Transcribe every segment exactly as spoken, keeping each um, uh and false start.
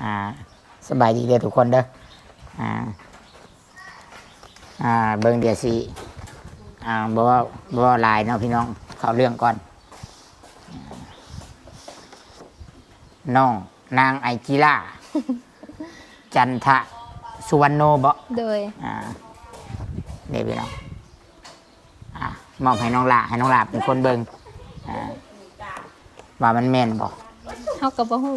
อ่า สบายดีเด้อทุกคนเด้อ อ่า อ่า เบิ่งเดี๋ยวสิ อ่า บ่เว้า บ่เว้าหลายเนาะพี่น้อง เข้าเรื่องก่อน น้องนางไอจิล่า จันทะสุวรรณโนบ่ โดย อ่า นี่พี่น้อง อ่ะ มอบให้น้องหล่า ให้น้องหล่าเป็นคนเบิ่ง อ่า ว่ามันแม่นบ่ เฮาก็บ่ฮู้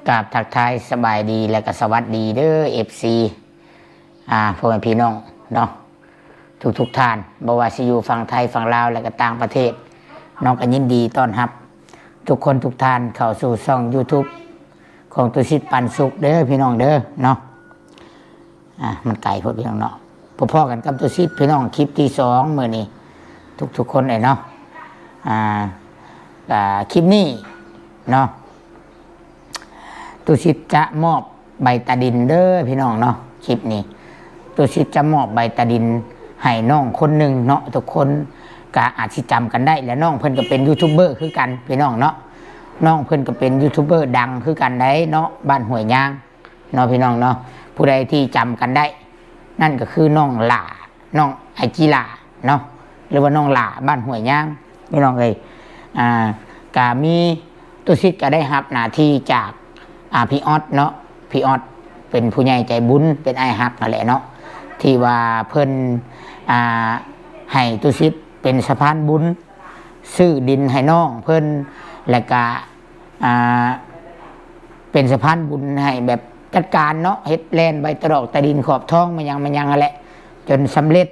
กราบทักทายสบายดีและก็สวัสดีเด้อ เอฟซี อ่า พ่อแม่พี่น้องเนาะ ทุกๆท่าน บ่ว่าสิอยู่ฝั่งไทย ฝั่งลาว และก็ต่างประเทศ น้องก็ยินดีต้อนรับทุกคนทุกท่านเข้าสู่ช่องยูทูบของตุสิทธิ์ปันสุขเด้อพี่น้องเด้อเนาะ อ่ะ มันไกลโพดพี่น้องเนาะ พบพ้อกันกับตุสิทธิ์พี่น้อง คลิปที่สองมื้อนี้ ทุกๆคนเลยเนาะ อ่า อ่า คลิปนี้เนาะ ตุสิทธิ์จะมอบใบตาดินเด้อพี่น้องเนาะ คลิปนี้ ตุสิทธิ์จะมอบใบตาดินให้น้องคนหนึ่งเนาะ ทุกคนก็อาจสิจำกันได้แหละ น้องเพิ่นก็เป็นยูทูบเบอร์คือกันพี่น้องเนาะ น้องเพิ่นก็เป็นยูทูบเบอร์ดังคือกันได้เนาะ บ้านห้วยยางเนาะพี่น้องเนาะ ผู้ใดที่จำกันได้ นั่นก็คือน้องหล่า น้องไอจิล่าเนาะ หรือว่าน้องหล่าบ้านห้วยยาง พี่น้องเอ้ย อ่า ก็มี ตุสิทธิ์ก็ได้รับหน้าที่จาก อ่า พี่ออสเนาะ พี่ออสเป็นผู้ใหญ่ใจบุญ เป็นอ้ายฮักนั่นแหละเนาะ ที่ว่าเพิ่น อ่า ให้ตุสิทธิ์เป็นสะพานบุญ ซื้อดินให้น้องเพิ่น แล้วก็ อ่า เป็นสะพานบุญให้แบบจัดการเนาะ เฮ็ดแลนใบตรอกตาดินขอบทองมายังมายังนั่นแหละ จนสำเร็จ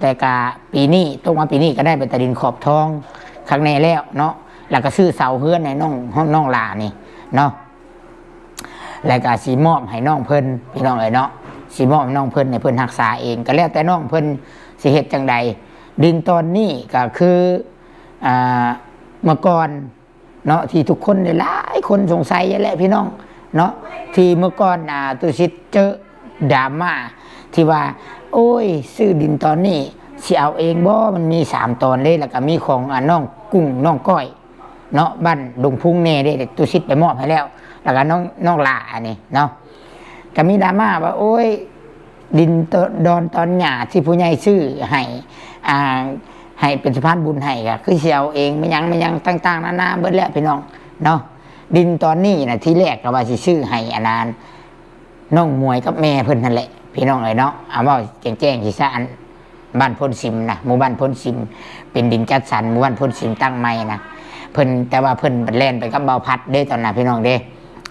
แต่กะปีนี้ ตกมาปีนี้ก็ได้ใบตาดินขอบทองคักแน่แล้วเนาะ แล้วก็ซื้อเสาเฮือนให้น้อง น้องหล่านี่เนาะ แล้วก็สิมอบให้น้องเพิ่น พี่น้องเอ้ยเนาะ สิมอบให้น้องเพิ่น ให้เพิ่นรักษาเอง ก็แล้วแต่น้องเพิ่นสิเฮ็ดจั่งใด ดินตอนนี้ก็คือ อ่า เมื่อก่อน เนาะ ที่ทุกคนหลายๆคนสงสัยนั่นแหละพี่น้องเนาะ ที่เมื่อก่อน อ่า ตุสิทธิ์เจอดราม่าที่ว่า โอ้ย ซื้อดินตอนนี้สิเอาเองบ่ มันมีสามตอนเด้ แล้วก็มีของ อ่า น้องกุ้งน้องก้อยเนาะ บ้านดงพุงแน่เด้ ตุสิทธิ์ไปมอบให้แล้ว แล้วก็น้อง น้องหล่าอันนี้เนาะ ก็มีดราม่าว่า โอ้ย ดินต- ดอนตอนหญ้าที่ผู้ใหญ่ซื้อให้ อ่า ให้เป็นสะพานบุญให้ ก็คือสิเอาเอง แม่นหยัง แม่นหยังต่างๆนานาเบิดแล้วพี่น้องเนาะ ดินตอนนี้น่ะ ทีแรกก็ว่าสิซื้อให้อันนั้น น้องหมวยกับแม่เพิ่นนั่นแหละ พี่น้องเอ้ยเนาะ เอาเว้าแจ้งๆสิซะ อันบ้านโพนสิมนะ หมู่บ้านโพนสิม เป็นดินจัดสรรหมู่บ้านโพนสิมตั้งใหม่นะ เพิ่น แต่ว่าเพิ่นแล่นไปกับบ่าวพัดเด้ตอนนั้นพี่น้องเด้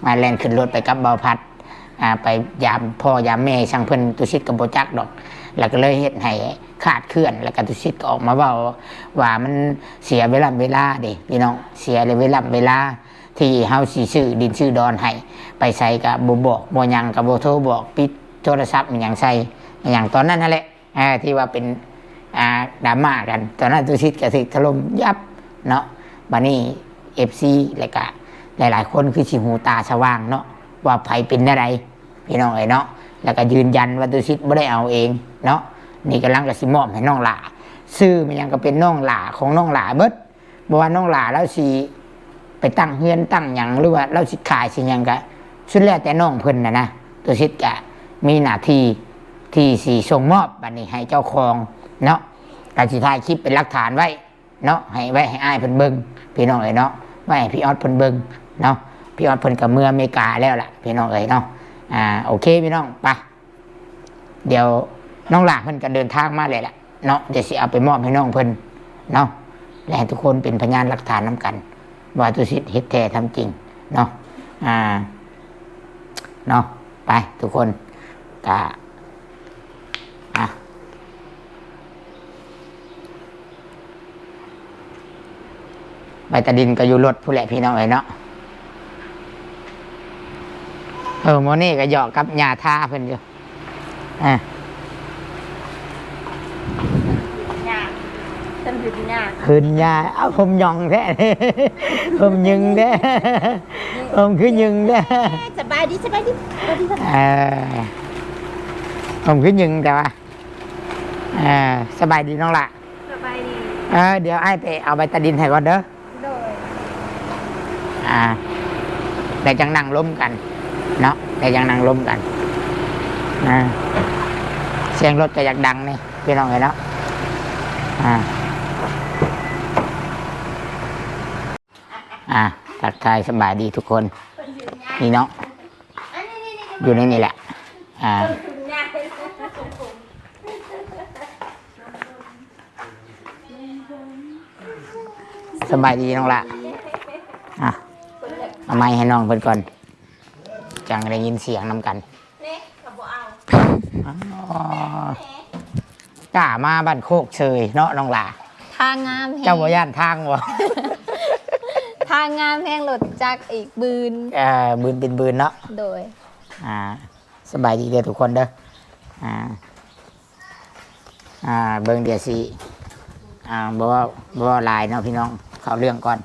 อ่า แล่นขึ้นรถไปกับบ่าวพัด อ่า ไปยามพ่อยามแม่ ซั้นเพิ่น ตุสิทธิ์ก็บ่จักดอก แล้วก็เลยเฮ็ดให้คลาดเคลื่อน แล้วก็ตุสิทธิ์ก็ออกมาเว้าว่ามันเสียเวลาเวลาเด้พี่น้อง เสียเวลาเวลา ที่เฮาสิซื้อดินซื้อดอนให้ ไปไสก็บ่บอก บ่หยังก็บ่โทรบอก ปิดโทรศัพท์อิหยังใส่ อิหยังตอนนั้นนั่นแหละ อ่า ที่ว่าเป็น อ่า ดราม่ากัน ตอนนั้นตุสิทธิ์ก็ถูกถล่มยับเนาะ บัดนี้ เอฟซี แล้วก็หลายๆคนคือสิหูตาสว่างเนาะ ว่าไผเป็นแนวใด พี่น้องเอ้ยเนาะ แล้วก็ยืนยันว่าตุสิทธิ์บ่ได้เอาเองเนาะ นี่กำลังก็สิมอบให้น้องหล่า ซื้อมันหยังก็เป็นน้องหล่าของน้องหล่าเบิด บ่ว่าน้องหล่าลาวสิไปตั้งเฮือนตั้งหยัง หรือว่าลาวสิขายสิหยังก็สุดแล้วแต่น้องเพิ่นน่ะนะ ตุสิทธิ์ก็มีหน้าที่ที่สิส่งมอบบัดนี้ให้เจ้าของเนาะ ก็สิถ่ายคลิปเป็นหลักฐานไว้เนาะ ให้ไว้ให้อ้ายเพิ่นเบิ่ง พี่น้องเอ้ยเนาะ ไว้ให้พี่ออสเพิ่นเบิ่งเนาะ พี่ออสเพิ่นก็เมืออเมริกาแล้วล่ะ พี่น้องเอ้ยเนาะ อ่า โอเคพี่น้อง ไป เดี๋ยวน้องหล่าเพิ่นก็เดินทางมาเลยแหละเนาะ เดี๋ยวสิเอาไปมอบให้น้องเพิ่นเนาะ และให้ทุกคนเป็นพยานหลักฐานนำกัน ว่าตุสิทธิ์เฮ็ดแท้ทำจริงเนาะ อ่า เนาะ ไปทุกคน กะ อ่ะ ใบตาดินก็อยู่รถพู้นแหละพี่น้องเอ้ยเนาะ เออ โมนี่ก็หยอกกับยาท่าเพิ่นอยู่ อ่ะ ยา ต้นหึนยา หึนยา เอาผมหย่องแท้ ผมยึงแท้ ผมคือยึงแท้ สบายดี สบายดี สบายดี เออ ผมคือหยิงแต่ว่า เออ สบายดีน้องละ สบายดี เออ เดี๋ยวอ้ายไปเอาใบตาดินให้ก่อนเด้อ โดย อ่า แต่จังนั่งล้มกัน เนาะ แต่จังนั่งล้มกัน อ่า เสียงรถก็อยากดังนี่ พี่น้องเอ้ยเนาะ อ่า อ่า ทักทายสบายดีทุกคน นี่เนาะ อยู่ในนี่แหละ อ่า สบายดีน้องละ อ่ะ เอาไมค์ให้น้องเพิ่นก่อน จังได้ยินเสียงนำกัน นี่ก็บ่เอา อ๋อ กล้ามาบ้านโคกเชยเนาะน้องหล่า ทางงามแฮง เจ้าบ่ย่านทางบ่ ทางงามแฮง รถจักรอีกบืน เอ่อ บืนเป็นบืนเนาะ โดย อ่า สบายดีเด้อทุกคนเด้อ อ่า อ่า เบิ่งเดี๋ยวสิ อ่า บ่เว้า บ่เว้าหลายเนาะพี่น้อง เข้าเรื่องก่อน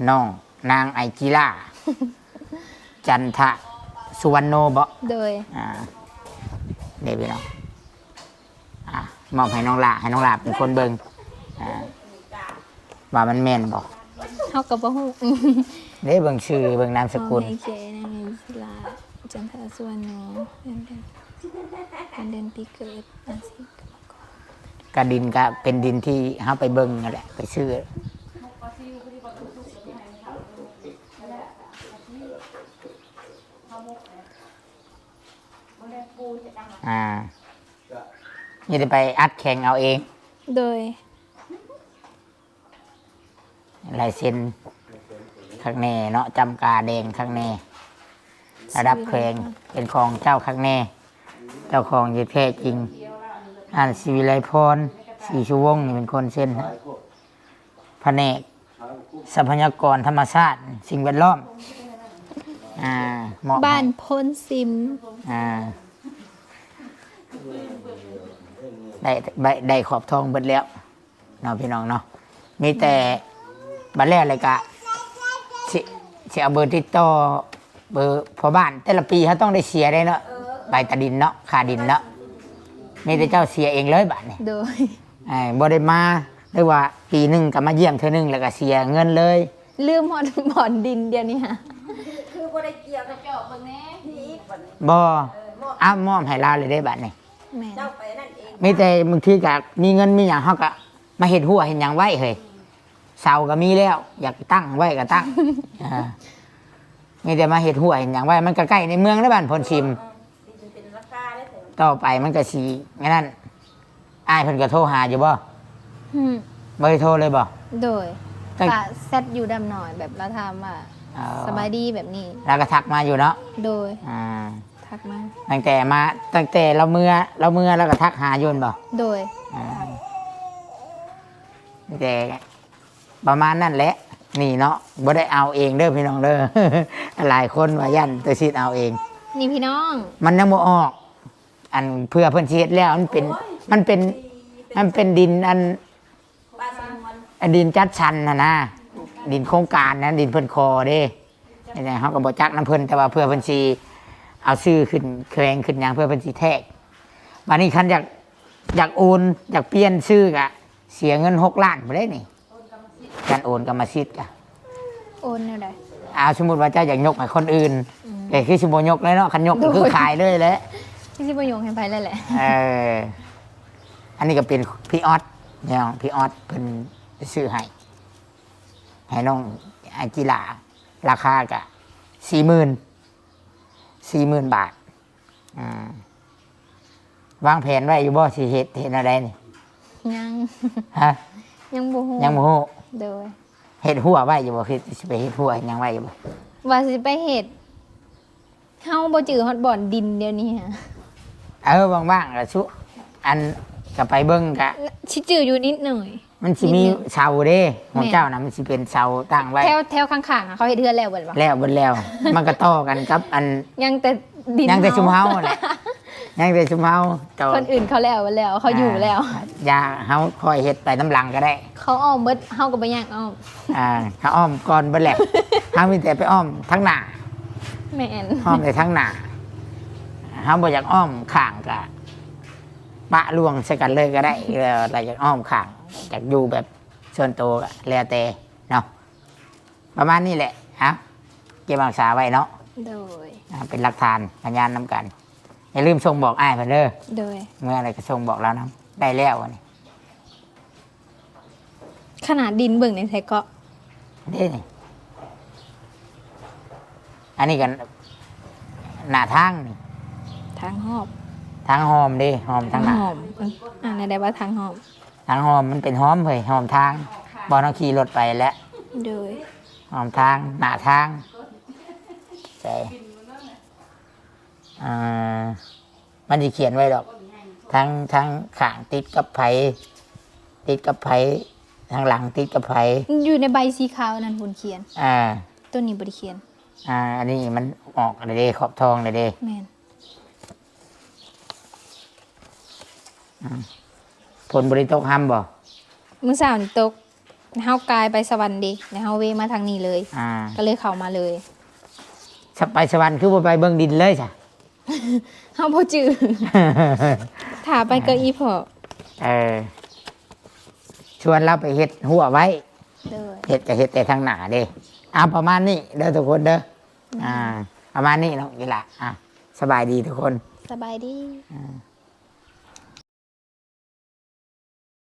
น้องนางไอจิล่า จันทะสุวรรณโนบ่ โดย อ่า เด้อพี่น้อง อ่ะ มอบให้น้องหล่า ให้น้องหล่าเป็นคนเบิ่ง อ่า ว่ามันแม่นบ่ เฮาก็บ่ฮู้ เด้ เบิ่งชื่อ เบิ่งนามสกุล มอบให้แก่นางไอจิล่า จันทะสุวรรณโน วันเดือน วันเดือนปีเกิด อาชีพกรรมกร กะดินกะเป็นดินที่เฮาไปเบิ่งนั่นแหละ ไปซื้อ อ่า นี่จะไปอัดแข่งเอาเอง โดย ลายเซ็นคักแน่เนาะ จำกาแดงคักแน่ ระดับแขวง เป็นของเจ้าคักแน่ เจ้าของที่แท้จริง อัน ศิวิไลพร ศรีสุวงศ์ นี่เป็นคนเซ็นให้ แผนกทรัพยากรธรรมชาติ สิ่งแวดล้อม อ่า มอบให้ บ้านโพนซิม อ่า ได้ ได้ ได้ขอบทองเบิดแล้ว เนาะพี่น้องเนาะ มีแต่บัดแล้วเลยกะ สิ สิเอาเบอร์ติดต่อ เบอร์พ่อบ้าน แต่ละปีเขาต้องได้เสียได้เนาะ เออ ใบตาดินเนาะ ค่าดินเนาะ มีแต่เจ้าเสียเองเลยบัดนี้ โดย เออ บ่ได้มา หรือว่าปีหนึ่งก็มาเยี่ยมเทื่อหนึ่งแล้วก็เสียเงินเลย ลืมฮอดบ่อนดินเดี๋ยวนี้ฮะ คือบ่ได้เกี่ยวกับจอบเบิ่งแน่ นี่อีกบัดนี้ บ่ เออ มอบ อ้าว มอบให้ลาวเลยได้บัดนี้ แม่น เจ้าไปนั่นเอง มีแต่บางทีก็มีเงินมีหยังเขาก็มาเฮ็ดหัวเฮ็ดหยังไว้เฮ้ย เสาก็มีแล้ว อยากตั้งไว้ก็ตั้ง อ่า มีแต่มาเฮ็ดหัวเฮ็ดหยังไว้ มันก็ใกล้ในเมืองแล้วบ้านโพนซิม เออ เออ ต่อไปมันก็สิอันนั้น อ้ายเพิ่นก็โทรหาอยู่บ่ อืม บ่ได้โทรเลยบ่ โดย แต่ ก็แชทอยู่ดำหน่อย แบบเราถามว่า อ๋อ สบายดีแบบนี้ แล้วก็ทักมาอยู่เนาะ โดย อ่า ทักมา ตั้งแต่มา ตั้งแต่เราเมือ เราเมือแล้วก็ทักหาอยู่แม่นบ่ โดย อ่า แต่ประมาณนั้นแหละ นี่เนาะ บ่ได้เอาเองเด้อพี่น้องเด้อ หลายคนว่าย่านตัวชิดเอาเอง นี่พี่น้อง มันยังบ่ออก อันเพื่อเพิ่นสิเฮ็ดแล้ว มันเป็น มันเป็น มันเป็นดินอัน อันดินจัดสรรหั่นนะ ดินโครงการนะ ดินเพิ่นขอเด้ นี่แหละ เฮาก็บ่จักนำเพิ่น แต่ว่าเพื่อเพิ่นสิเอาชื่อขึ้นแขวงขึ้นหยัง เพื่อเพิ่นสิแทรก บัดนี้คันอยาก อยากโอน อยากเปลี่ยนชื่อกะเสียเงินหกล้านพุ้นเด้นี่ การโอนกรรมสิทธิ์กะ โอนแนวใด อ่า สมมุติว่าเจ้าอยากยกให้คนอื่น อืม แต่คือสิบ่ยกเลยเนาะ คันยกก็คือ โดย ขายเลยแหละ คือสิบ่ยกให้ไผเลยแหละ เออ อันนี้ก็เป็นพี่ออสเนี่ย พี่ออสเพิ่นซื้อให้ ให้น้องอาจิลา ราคากะสี่หมื่น สี่หมื่นบาท อ่า วางแผนไว้อยู่บ่ สิเฮ็ด เฮ็ดแนวใดนี่ ยัง ฮะ ยังบ่ฮู้ ยังบ่ฮู้ โดย เฮ็ดหัวไว้อยู่บ่ คิดสิไปเฮ็ดหัวเฮ็ดหยังไว้อยู่บ่ ว่าสิไปเฮ็ด เฮาบ่จื้อฮอดบ่อนดินเดี๋ยวนี้ฮะ เออ ว่างๆก็สุ อัน ก็ไปเบิ่งกะ สิจื้ออยู่นิดหน่อย มันสิมี นิดหนึ่ง เสาเด้ ของ แม่น เจ้านะ มันสิเป็นเสาตั้งไว้ แถว แถวข้างๆอะ เขาเฮ็ดเฮือนแล้วเบิดบ่ แล้วเบิดแล้ว มันก็ต่อกันกับอัน ยังแต่ดิน ยังแต่ เฮา ซุมเฮาแหละ ยังแต่ซุมเฮาต่อ คนอื่นเขาแล้วเบิดแล้ว เขาอยู่แล้ว อ่า อย่า เฮาคอยเฮ็ดไปนำหลังก็ได้ เขาอ้อมเบิด เฮาก็บ่อยากอ้อม อ่า เขาอ้อมก่อนเบิดแล้ว เฮามีแต่ไปอ้อมทางหน้า แม่น อ้อมได้ทั้งหน้าเฮาบ่อยากอ้อมข้างก็ปะลวงใส่กันเลยก็ได้เออแต่อยากอ้อมข้างอยากอยู่แบบส่วนตัวก็แล้วแต่เนาะ ประมาณนี้แหละอ่ะเก็บรักษาไว้เนาะ โดย อ่ะเป็นหลักฐานพยานนำกัน อย่าลืมส่งบอกอ้ายเพิ่นเด้อ โดย เมื่ออะไรก็ส่งบอกเรานำได้แล้วอันนี้ ขนาดดินเบิ่งในไทยเกาะ นี่นี่อันนี้กันหน้าทางนี่ ทางหอบ ทางหอมเด้หอมทางหน้า หอมเอออ่านได้ว่าทางหอม ทางหอมมันเป็นหอมเฮ้ยหอมทางบอลน้องขี่รถไปแล้ว โดย หอมทางหน้าทางใช่อ่ามันจะเขียนไว้ดอกทั้งทั้งข้างติดกับไผติดกับไผทางหลังติดกับไผ อยู่ในใบสีขาวนั่นคุณเขียน อ่า ตัวนี้บ่ได้เขียน อ่า อันนี้มันออกเลยเด้ขอบทองเลยเด้ แม่น ฝนบริตกห้ำบ่ มื้อเช้านี่ตกเฮากายไปสวรรค์เด้แล้วเฮาเวมาทางนี้เลย อ่า ก็เลยเข้ามาเลย ถ้าไปสวรรค์คือบ่ไปเบิ่งดินเลยจ้ะ เฮาบ่จื้อถ้าไปก็อีพอ เออ ชวนเราไปเฮ็ดหัวไว้ โดย เฮ็ดก็เฮ็ดแต่ทางหน้าเด้เอาประมาณนี้เด้อทุกคนเด้ออ่า ประมาณนี้เนาะกีละอ่ะสบายดีทุกคน สบายดี อ่า